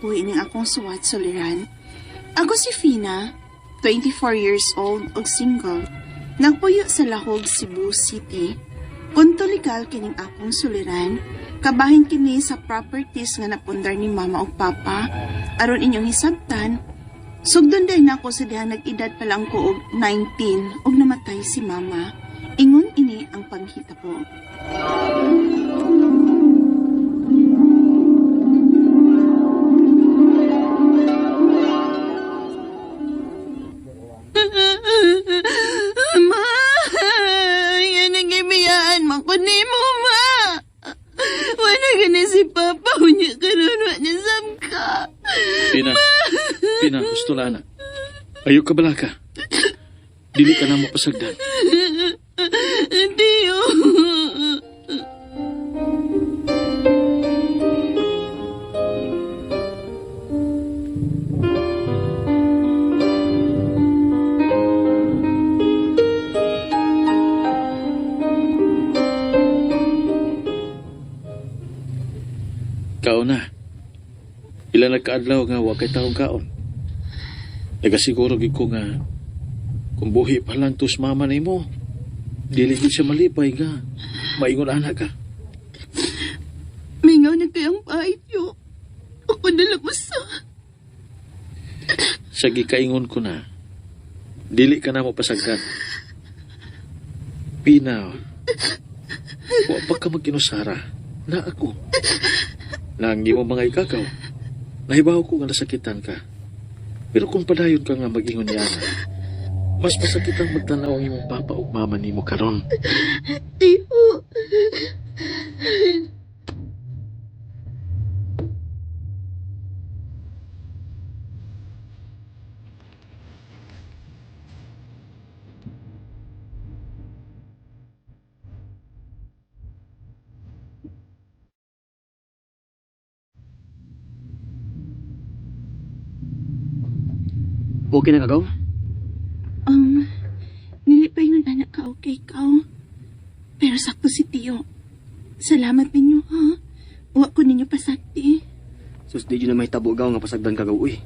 kinabuhi ning akong suwat suliran. Ako si Fina, 24 years old ug single. Nagpuyo sa Lahog, Cebu City. Punto legal kining akong suliran, kabahin kini sa properties nga napundar ni mama ug papa aron inyong hisabtan. Sugdon din ako sa dihang nag-edad pa lang ko og 19 ug namatay si mama. Ingon ini ang panghitabo. Ma! Yan ang gibiyaan man ko ni mo, ma! Wala ka na si Papa. Unya ka ron, wala sam ka. Pina, Pina, gusto na anak. Ayaw ka bala ka. Dili ka na mapasagdan. Tiyo. Kaon na. Ila nagkaadlaw nga wa kay taong kaon. Nagasiguro gid ko nga kung buhi pa lang tos mama nimo, dili gid siya malipay nga maingon anak ka. Mingaw na kayang bahay, tiyo. Ako na lang usa. Sa gikaingon ko na, dili ka na mo pasagdan. Pina, wa pa ka mag-inusara. Na ako. Na ang imong mga ikakaw. Nahibaw ko nga nasakitan ka. Pero kung padayon ka nga mag-ingon niya na, mas masakit ang magtanaw ang imong papa ug mama nimo karon. Tiyo. Okay na kagaw? Nilipay nun anak ka, okay ka. Pero sakto si Tiyo. Salamat ninyo, ha? Wa ko ninyo pasakti. Sus, di na may tabo gaw nga pasagdan kagaw, uy.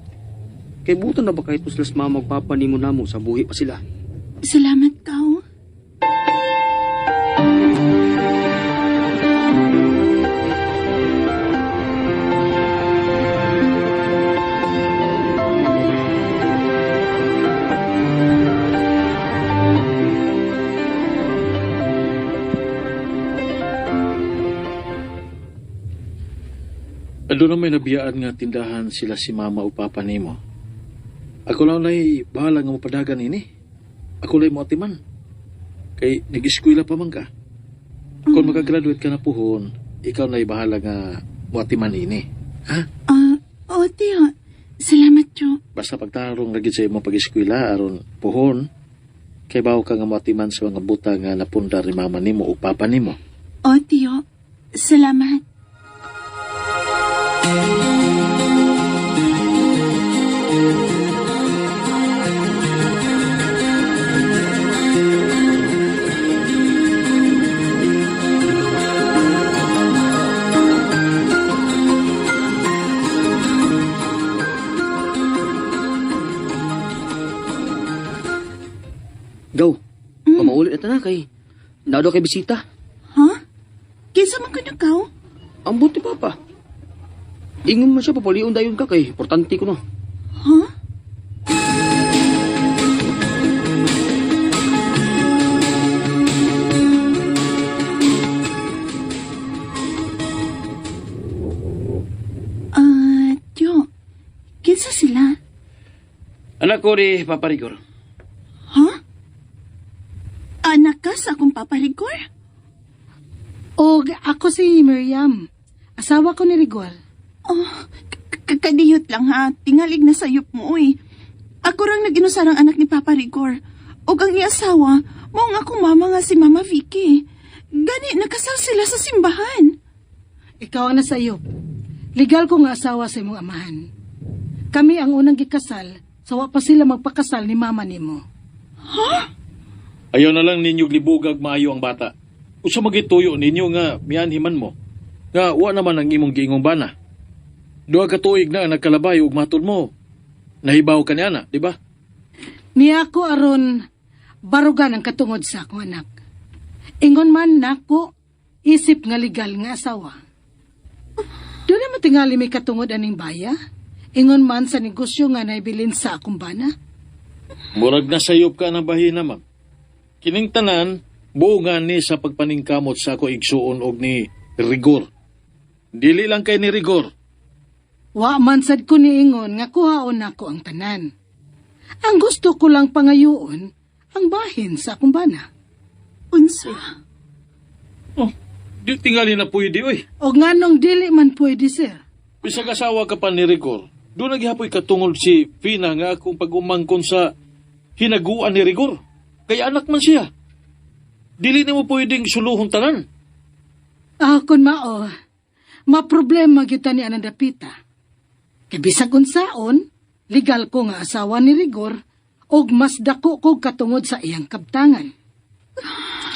Kay buta na ba kahit puslas mama ug papa nimo namo sa buhi pa sila? Salamat, kaw. Ando na may nabiyaan nga tindahan sila si mama o papa nimo. Ako lang na'y bahala nga mapadagan ini. Ako lang mo atiman. Kay nag-eskwela pa man ka. Kung makagraduate ka na puhon, ikaw na'y bahala nga mo atiman ini. Ha? Ah, oo, Tiyo. Salamat, Tiyo. Basta pagtarong lagi sa imong pag-eskwela aron puhon, kay bawo ka nga moatiman sa mga buta nga napundar ni mama nimo o papa nimo. Oo, Tiyo. Salamat. Gaw, pamaulit na ta na kay nado kay bisita. Ha? Kinsa man ko na kaw? Ang buti papa. Ingon man siya papulion dayon ka kay importante ko no. Ha? Ah, Tiyo. Kinsa sila? Anak ko ni Papa Rigor. Ha? Anak ka sa akong paparigor? Og ako si Miriam. Asawa ko ni Rigor. Oh, kadiyot lang ha. Tingalig na sayop mo eh. Ako rang naginusarang anak ni Papa Rigor. Og ang iasawa, mao nga akong mama nga si Mama Vicky. Gani, nakasal sila sa simbahan. Ikaw ang nasayop. Legal ko nga asawa sa imong amahan. Kami ang unang gikasal, sa wa pa sila magpakasal ni mama nimo. Ayaw na lang ninyo libugag maayo ang bata. Usa magituyo ninyo nga mianhiman mo. Nga wa naman ang imong giingong bana. Duha ka tuig na ang nagkalabay ug matud mo. Nahibaw ka niya na, di ba? Niya ako aron barugan ang katungod sa akong anak. Ingon man nako isip nga legal nga asawa. Doon na matingali may katungod aning baya. Ingon man sa negosyo nga naibilin sa akong bana. Murag na sayop ka ng bahina, ma'am. Kining tanan, buo nga ni sa pagpaningkamot sa ako igsuon og ni Rigor. Dili lang kay ni Rigor. Wa man sad ko niingon nga kuhaon nako ang tanan. Ang gusto ko lang pangayoon ang bahin sa akong bana. Unsa? Oh, di tingali na pwede, oy. O nganong dili man pwede, sir. Bisag asawa ka pa ni Rigor, doon naghihapoy katungod si Fina nga akong pag-umangkon sa hinaguan ni Rigor. Kay anak man siya. Dili na mo pwedeng suluhon tanan. Ah, kun mao, maproblema gyud ta ni anang dapita. Kay bisag unsaon, legal ko nga asawa ni Rigor og mas dako ko katungod sa iyang kabtangan.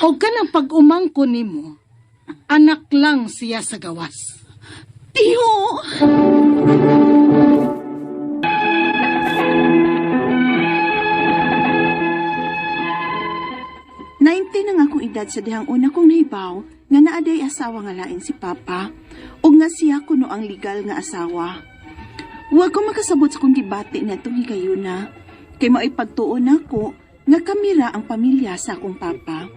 Og kanang pag-umangko nimo, anak lang siya sa gawas. Tiyo! 19 ang akong edad sa dihang una kong nahibaw nga naaday asawa nga lain si Papa ug nga siya kuno ang legal nga asawa. Wa ko makasabot sa kong gibati niadtong higayuna kay mao'y pagtuon nako nga kamira ang pamilya sa akong papa.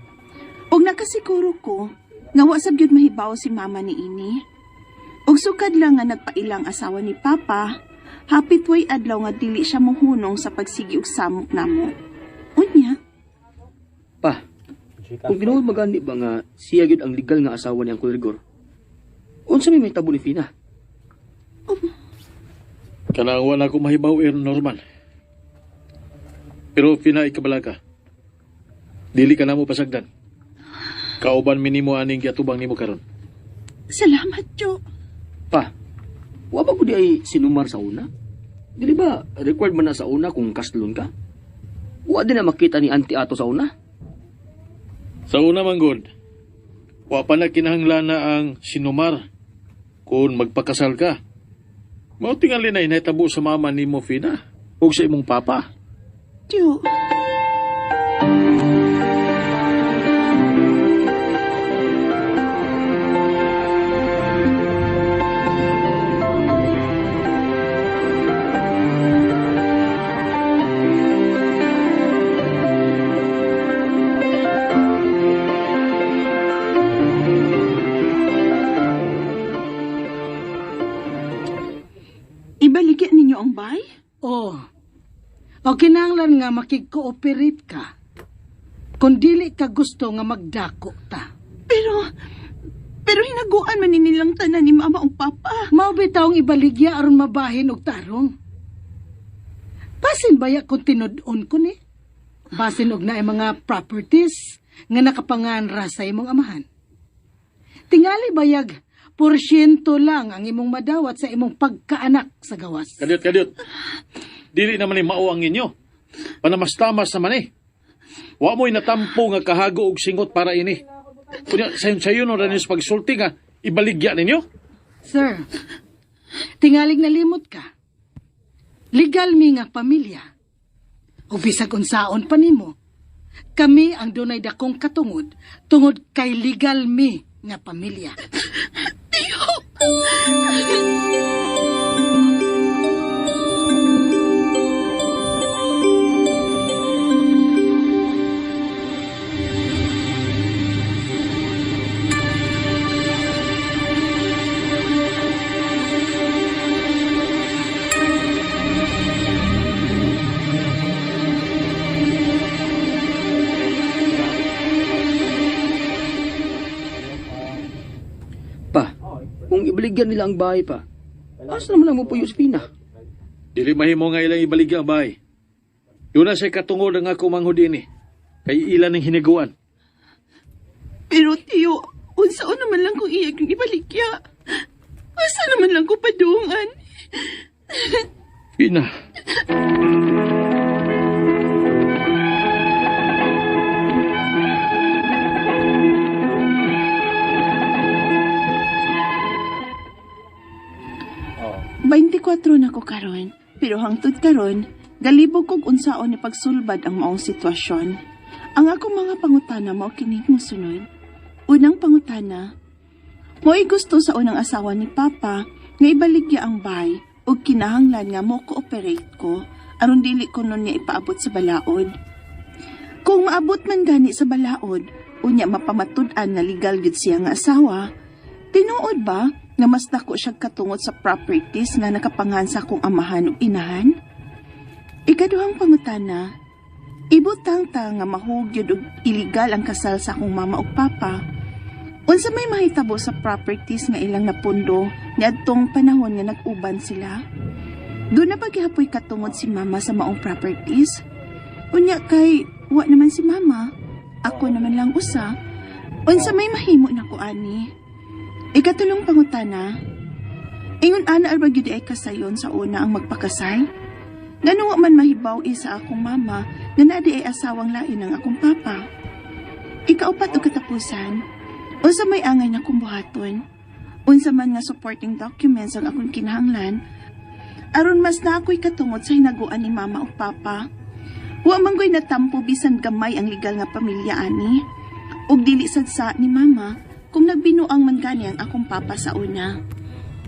Ug nakasiguro ko nga wa sab gyud mahibaw si mama ni ini. Ug sukad lang nga nagpailang asawa ni Papa, hapit way adlaw nga dili siya mohunong sa pagsigi og samok namo. Unya, Pa, kung tinuod magani ba nga siya gyud ang legal nga asawa ni Uncle Rigor, unsa may mahitabo ni Fina? Kanang wala ko mahibaw, er Norman. Pero Fina, ikabala ka. Dili ka na mo pasagdan. Kauban minimo aning giatubang nimo karon. Salamat, Jo. Pa, wa ba ko di ay sinumar sa una? Dili ba required man na sa una kung kaslon ka? Wa din na makita ni Auntie Ato sa una. Sa una man gud, wa pa na kinahanglan na ang sinumar kung magpakasal ka. Mao tingali na inahitabo sa mama nimo Fina ug sa imong papa. Jo. Ibaligya ninyo ang bay? Oo. O kinahanglan nga makig-cooperate ka. Kung dili ka gusto nga magdako ta. Pero, pero hinaguan man ni nilang tanan ni mama ug papa. Mao bitawng ibaligya aron mabahin og tarong. Basin baya kung tinud-on ko ni? Basin og naay mga properties nga nakapanganra sa imong amahan. Tingali bayag porsyento lang ang imong madawat sa imong pagkaanak sa gawas. Kadiyot, kadiyot. Dili naman ni mao ang inyo. Panamastamas naman eh. Wa mo'y natampo nga kahago og singot para ini. Kunya, sayon-sayon no sa pagsulti nga, ibaligya ninyo. Sir, tingalig nalimot ka. Legal mi nga pamilya. O bisag unsaon pa nimo. Kami ang dunay dakong katungod tungod kay legal mi nga pamilya. Pa, kung ibaligyan nila ang bahay pa, asa naman ang mupuyo si Fina? Dili mahimo nga ilang ibaligya ang bahay. Doon na siya katungod ang ako manghud ini. Kay ilan ang hiniguan. Pero tiyo, unsaon naman lang kung iya kong ibaligya. Asa naman lang ko padungan. Fina. 20 24 na ko karon, pero hangtod karon, galibog kog unsaon ni pagsulbad ang maong sitwasyon. Ang akong mga pangutana mao kini mosunod. Unang pangutana, mo'y gusto sa unang asawa ni Papa nga ibaligya ang bay ug kinahanglan nga mo cooperate ko aron dili ko nun niya ipaabot sa balaod. Kung maabot man gani sa balaod, unya mapamatud-an nga legal gyud siya nga asawa, tinuod ba nga mas dako siya katungod sa properties nga nakapangan sa akong amahan ug inahan? Ikaduhang pangutana, ibutang ta nga mahugyod og illegal ang kasal sa akong mama ug papa. Unsa may mahitabo sa properties nga ilang napundo niadtong panahon nga nag-uban sila? Duna ba gihapoy katungod si mama sa maong properties? Unya kay wa naman si mama. Ako naman lang usa. Unsa may mahimo nako ani? Ikatulong pangutana. Ingon ana ra ba gyud ay kasayon sa una ang magpakasal? Ngano wa man mahibaw sa akong mama nga naa diay asawang lain ang akong papa? Ikaupat ug katapusan, unsa may angay nakong buhaton? Unsa man nga supporting documents ang akong kinahanglan aron mas naa ko'y katungod sa hinaguan ni mama ug papa? Wa man ko'y natampo bisan gamay ang legal nga pamilya ani. Ug dili sad sa ni mama kung nagbinuang man gani ang akong papa sa una.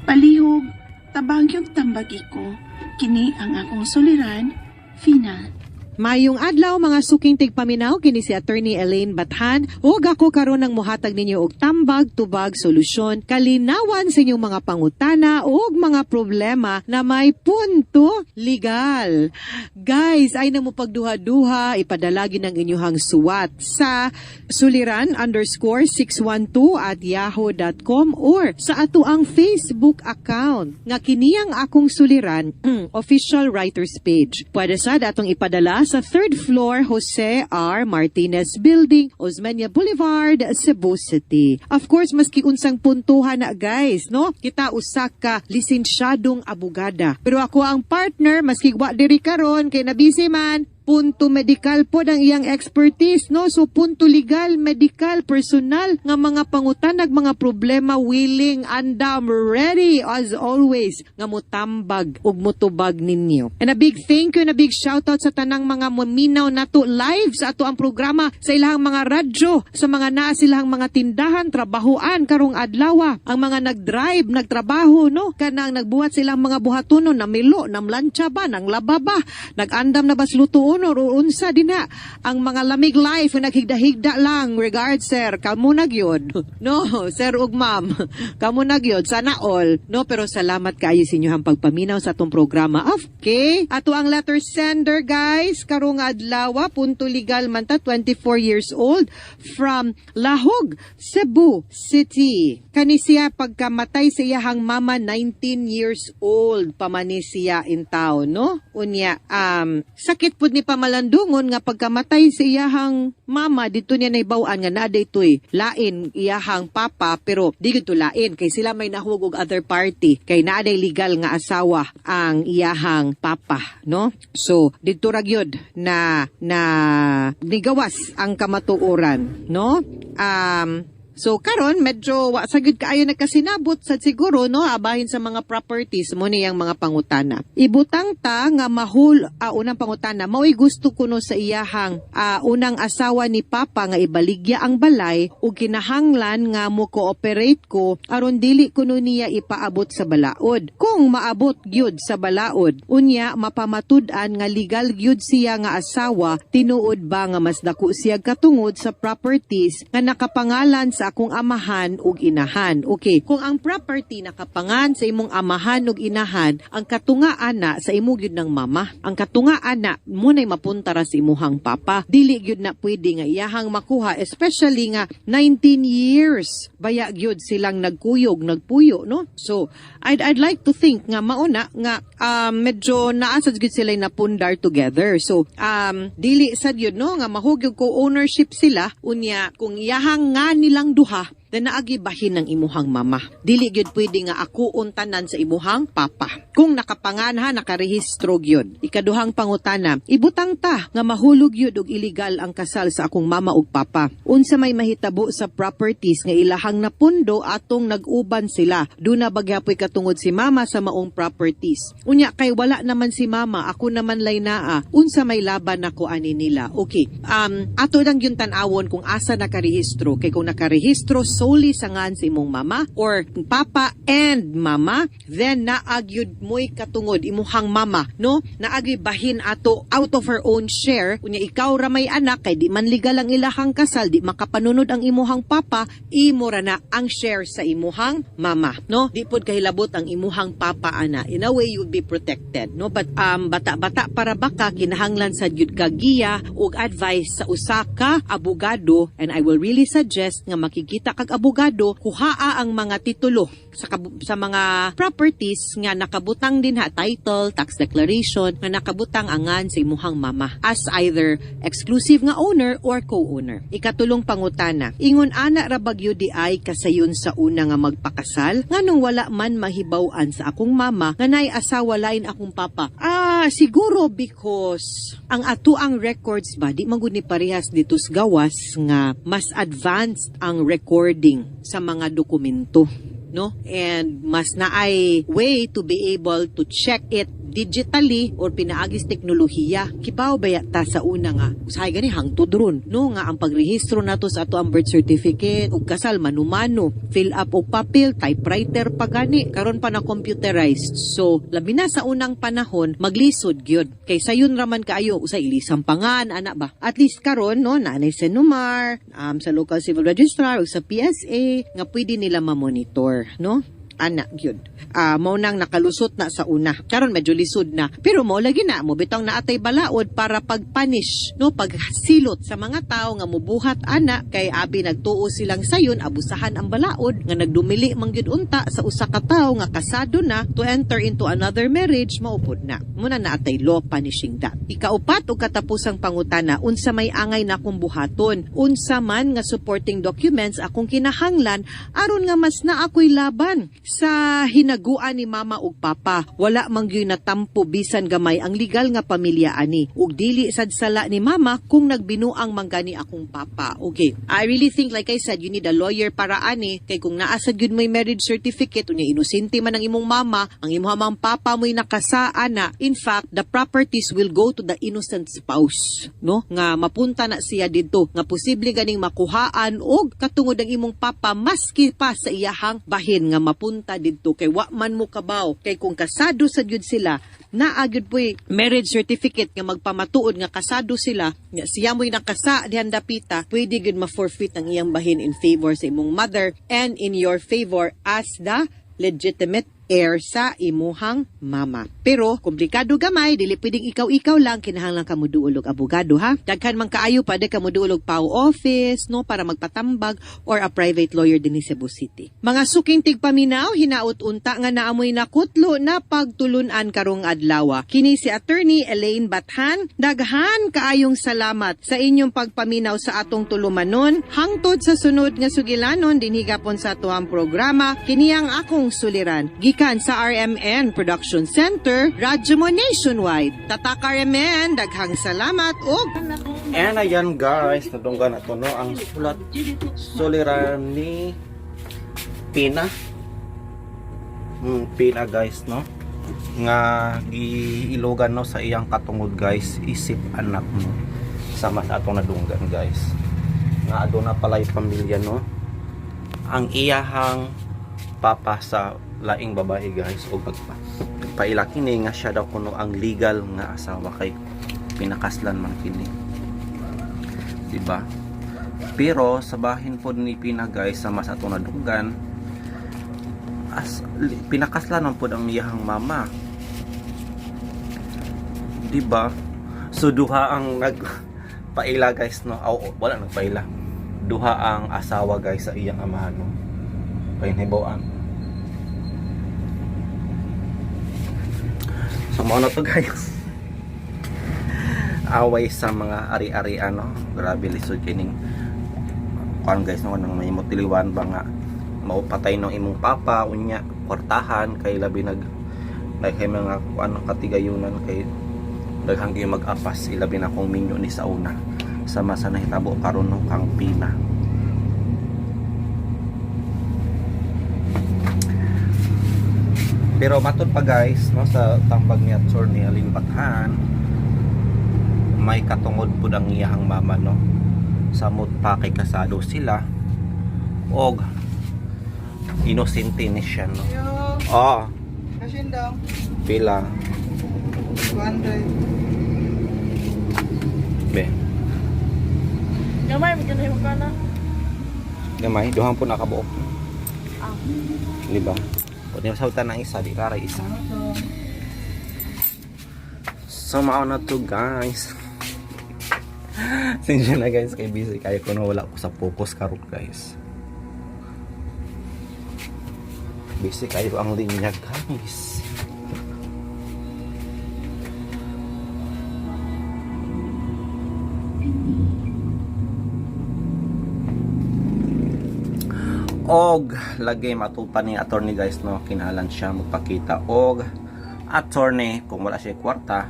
Palihog, tabang yung tambagi ko. Kini ang akong suliran, Fina. Mayong adlaw, mga suking tigpaminaw, kini si Attorney Elaine Bathan ug ako karon ang muhatag ninyo og tambag, tubag, solusyon, kalinawan sa inyong mga pangutana ug mga problema na may punto legal. Guys, ay na mo pagduha-duha, ipadala gyud ang inyong suwat sa suliran_612@yahoo.com or sa ato ang Facebook account nga kini ang Akong Suliran official writers page. Pwede sad atong ipadala sa third floor, Jose R. Martinez Building, Osmeña Boulevard, Cebu City. Of course, maski unsang puntuhan na, guys, no? Kita usa ka lisensyadong abogada. Pero ako ang partner, maski wa diri karon kay nabisi man, punto medical po ang iyang expertise, no? So punto legal, medical, personal nga mga pangutanag, mga problema, willing, andam, ready as always nga mutambag ug mutubag ninyo. And a big thank you and a big shout out sa tanang mga muminaw nato live sa ato ang programa sa ilahang mga radyo, sa mga naa silahang mga tindahan, trabahoan karong adlaw, ang mga nagdrive, nagtrabaho, no? Kanang nagbuhat silang mga buhatonon, namilo, namlantsa ba, nanglaba ba, nag-andam na ba sa lutuon or unsa din na ang mga lamig life nga naghigda-higda lang. Regard, sir, kamo na gyud, no? Sir ug ma'am, kamo na gyud, sana all, no? Pero salamat kaayo sa inyong pagpaminaw sa atong programa. Okay, ato ang letter sender, guys, karong adlaw, punto legal man ta, 24 years old from Lahug, Cebu City. Kani siya, pagkamatay sa iyahang mama, 19 years old pa man ni siya in town, no? Unya sakit pud ni pamalandungon nga pagkamatay sa iyahang mama, dito niya nahibaw-an nga naa ditoy lain iyahang papa, pero di gid to lain kay sila may nahug og other party kay naa day legal nga asawa ang iyahang papa, no? So didto ra gyud na na nigawas ang kamatuoran, no? So karon medyo wa sa gyud kaayo nagkasinabot sad siguro, no, abahin sa mga properties mo niyang mga pangutana. Ibutang ta nga mahul unang pangutana, mao'y gusto kuno sa iyahang unang asawa ni papa nga ibaligya ang balay ug kinahanglan nga mo cooperate ko aron dili kuno niya ipaabot sa balaod. Kung maabot gyud sa balaod, unya mapamatud-an nga legal gyud siya nga asawa, tinuod ba nga mas dako siya katungod sa properties nga nakapangalan sa akong amahan ug inahan? Okay, kung ang property nakapangan sa imong amahan ug inahan, ang katungaan na sa imo gyud ng mama. Ang katungaan na mo nay mapunta ra sa imuhang papa. Dili gyud na pwede nga iyahang makuha, especially nga 19 years baya gyud silang nagkuyog, nagpuyo, no? So, I'd like to think nga mauna nga medyo naa sad gyud sila napundar together. So, dili sad yun, no, nga mahugyog co-ownership sila, unya kung iyahang nga nilang duha Then naa gyud bahin ng imuhang mama. Dili gyud pwede nga akuon tanan sa imuhang papa. Kung nakapanganha, nakarehistro gyud. Ikaduhang pangutana, ibutang ta nga mahulog gyud og illegal ang kasal sa akong mama ug papa. Unsa may mahitabo sa properties nga ilahang napundo atong nag-uban sila? Duna ba gyapoy katungod si mama sa maong properties? Unya kay wala naman si mama, ako naman lay naa. Unsa may laban nako ani nila? Okay. Ato lang yung tan-awon kung asa nakarehistro. Kay kung nakarehistro solely sa ngan sa imong mama or papa and mama, then naa gyud mo'y katungod imuhang mama, no? Naa gyoy bahin ato out of her own share. Unya ikaw ra may anak kay di man legal ang ilahang kasal, di makapanunod ang imuhang papa, imo ra na ang share sa imuhang mama, no? Di pod kahilabot ang imuhang papa ana. In a way, you would be protected, no? But bata-bata para baka kinahanglan sa gyud ka giya ug advice sa usa ka abogado, and I will really suggest nga makikita kag abogado, kuhaa ang mga titulo sa mga properties nga nakabutang din ha, title, tax declaration nga nakabutang angan sa imuhang mama as either exclusive nga owner or co-owner. Ikatulong pangutana, ingon ana ra ba gyud di ay kasayon sa una nga magpakasal nganong wala man mahibaw-an sa akong mama nga naay asawa lain akong papa? Ah, siguro because ang ato ang records ba di man gud ni parehas dito sa gawas nga mas advanced ang recording sa mga dokumento, no? And mas naay way to be able to check it digitally or pinaagis teknolohiya. Kibaw baya ta sa una nga usahay gani hangtod ron, no, nga ang pagrehistro nato sa ato ang birth certificate ug kasal mano-mano, fill up og papel, typewriter pa gani. Karon pa na computerized. So labi na sa unang panahon maglisod gyud kay sayon raman kaayo, usay ilisang pangan ana ba. At least karon, no, naanay sa CENOMAR, sa local civil registrar ug sa PSA nga pwede nila ma-monitor, no? Ana gyud. Ah, mao nang nakalusot na sa una. Karon medyo lisod na. Pero mo lagi na mo bitong naatay balaod para pagpunish, no, pagsilot sa mga tao nga mubuhat ana kay abi nagtuo silang sayon abusahan ang balaod nga nagdumili man gyud unta sa usa ka tawo nga kasado na to enter into another marriage, maupod na. Muna naatay law punishing that. Ikaupat ug katapusang pangutana, unsa may angay na akong buhaton? Unsa man nga supporting documents akong kinahanglan aron nga mas na ako'y laban sa hinaguan ni mama ug papa? Wala man gyud natampo bisan gamay ang legal nga pamilya ani. Ug dili sad sala ni mama kung nagbinuang man gani akong papa. Okay. I really think, like I said, you need a lawyer para ani kay kung naa sad gyud mo'y marriage certificate unya inosente man ang imong mama, ang imong mang papa mo'y nakasaan na. In fact, the properties will go to the innocent spouse, no? Nga mapunta na siya didto nga posible ganing makuhaan og katungod ang imong papa maski pa sa iyahang bahin nga mapunta didto kay wa man mo kabaw kay kung kasado sa gyud sila, naa gyud po'y marriage certificate nga magpamatuod nga kasado sila, nga siya mo'y nakasa dihan dapita, pwede gyud ma-forfeit ang iyang bahin in favor sa imong mother and in your favor as the legitimate heir sa imuhang mama. Pero komplikado gamay, dili pwedeng ikaw-ikaw lang, kinahanglan ka moduol og abogado ha. Daghan man kaayo pwede ka moduol og PAO office, no, para magpatambag or a private lawyer dinhi sa Cebu City. Mga suking tigpaminaw, hinaut unta nga naamoy nakutlo na pagtulunan karong adlaw. Kini si Attorney Elaine Bathan. Daghan kaayong salamat sa inyong pagpaminaw sa atong tulumanon. Hangtod sa sunod nga sugilanon dinhi gapon sa atuang programa, kini ang akong suliran. Gikan sa RMN Production Center, Radyo Mo Nationwide. Tatak RMN, daghang salamat ug And ayan guys, nadunggan na to, no, ang sulat suliran ni Pina. Pina guys, no, nga giilogan, no, sa iyang katungod guys, isip anak mo. Sama sa atong nadunggan guys. Nga aduna pala'y pamilya, no. Ang iyahang papa sa laing babae guys o nagpaila kini nga siya daw kuno ang legal nga asawa kay pinakaslan man kini, diba? Pero sa bahin po ni Pina guys, sa mas atong nadunggan, as pinakaslan man pod ang iyahang mama, diba? So duha ang nagpaila guys, no. Aw, wala nagpaila, duha ang asawa guys sa iyang amahan, no, kay nahibaw-an. So mao na to guys, away sa mga ari-ari ano. Grabe lisod kining kuan guys, no, nang may motiliwan ba nga maupatay ng imong papa unya kwartahan kay labi nag like kay mga kuan katigayunan kay daghang gyud mag-apas, ilabi na kung minyo ni sa una sama sa nahitabo karon, no, kang Pina. Pero matod pa guys, no, sa tambag ni Attorney Alin Bathan, may katungod pud ang iyahang mama, no, samot pa kay kasado sila og inosente ni siya, no. Oh, Kashin daw, pila? 200. Be. Gamay, magkanayo ka na. Gamay, duhang po nakabuok. Ah. Di ba? Kung niya sautan ng isa, di raray isa. So, mao na to guys. Sensya na guys, kay busy kayo ko na wala ko sa focus karon guys. Busy kayo ang linya guys. Og lagay matupan ni attorney guys, no, kinahanglan siya magpakita og attorney kung wala siya kwarta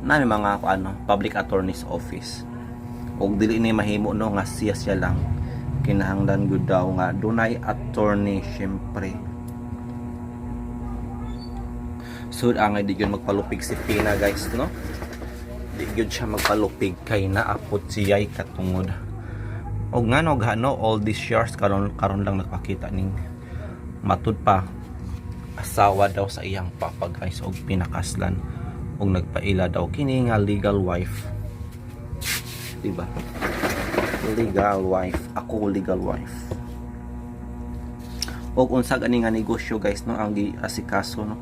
na may mga kung ano public attorney's office og dili ni mahimo, no, nga siya siya lang, kinahanglan gud daw nga dunay attorney syempre. So angay di gyud magpalupig si Pina guys, no, di gyud siya magpalupig kay naapot siya'y katungod. Og ngano gano all these years karon karon lang nagpakita ning matud pa asawa daw sa iyang papa guys, og pinakaslan og nagpaila daw kini nga legal wife, di ba? Legal wife, ako legal wife. Og unsa gani nga negosyo guys, no, ang giasikaso, no,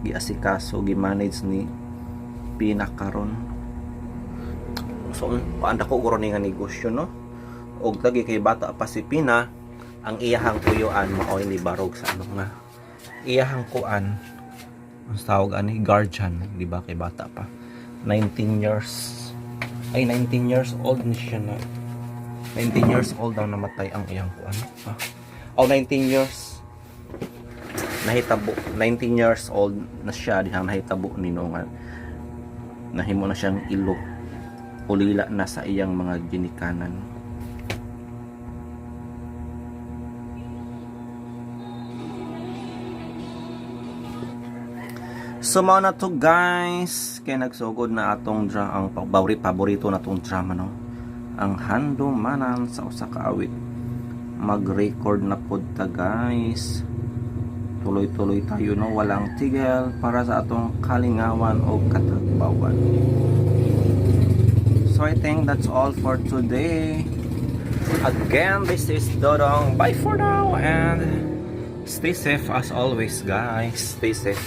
giasikaso, gi-manage ni Pina karon. So paanda ko guro ni nga negosyo, no, og lagi kay bata pa si Pina, ang iyahang tuyuan maoy ni barog sa ano nga iyahang kuan, ang tawag ani, guardian, di ba? Kay bata pa, 19 years, ay 19 years old ni siya na 19 years old daw namatay ang iyang kuan, ah. Oh, 19 years nahitabo, 19 years old na siya dihang nahitabo ni no nga nahimo na siyang ilo, ulila na sa iyang mga ginikanan. So mao na to guys, kay nagsugod na atong ang paborito na tong drama, no. Ang Handumanan sa usa ka awit. Mag-record na pod ta guys. Tuloy-tuloy tayo, no, walang tigil para sa atong kalingawan o katagbawan. So I think that's all for today. Again, this is Dodong. Bye for now and stay safe as always guys. Stay safe.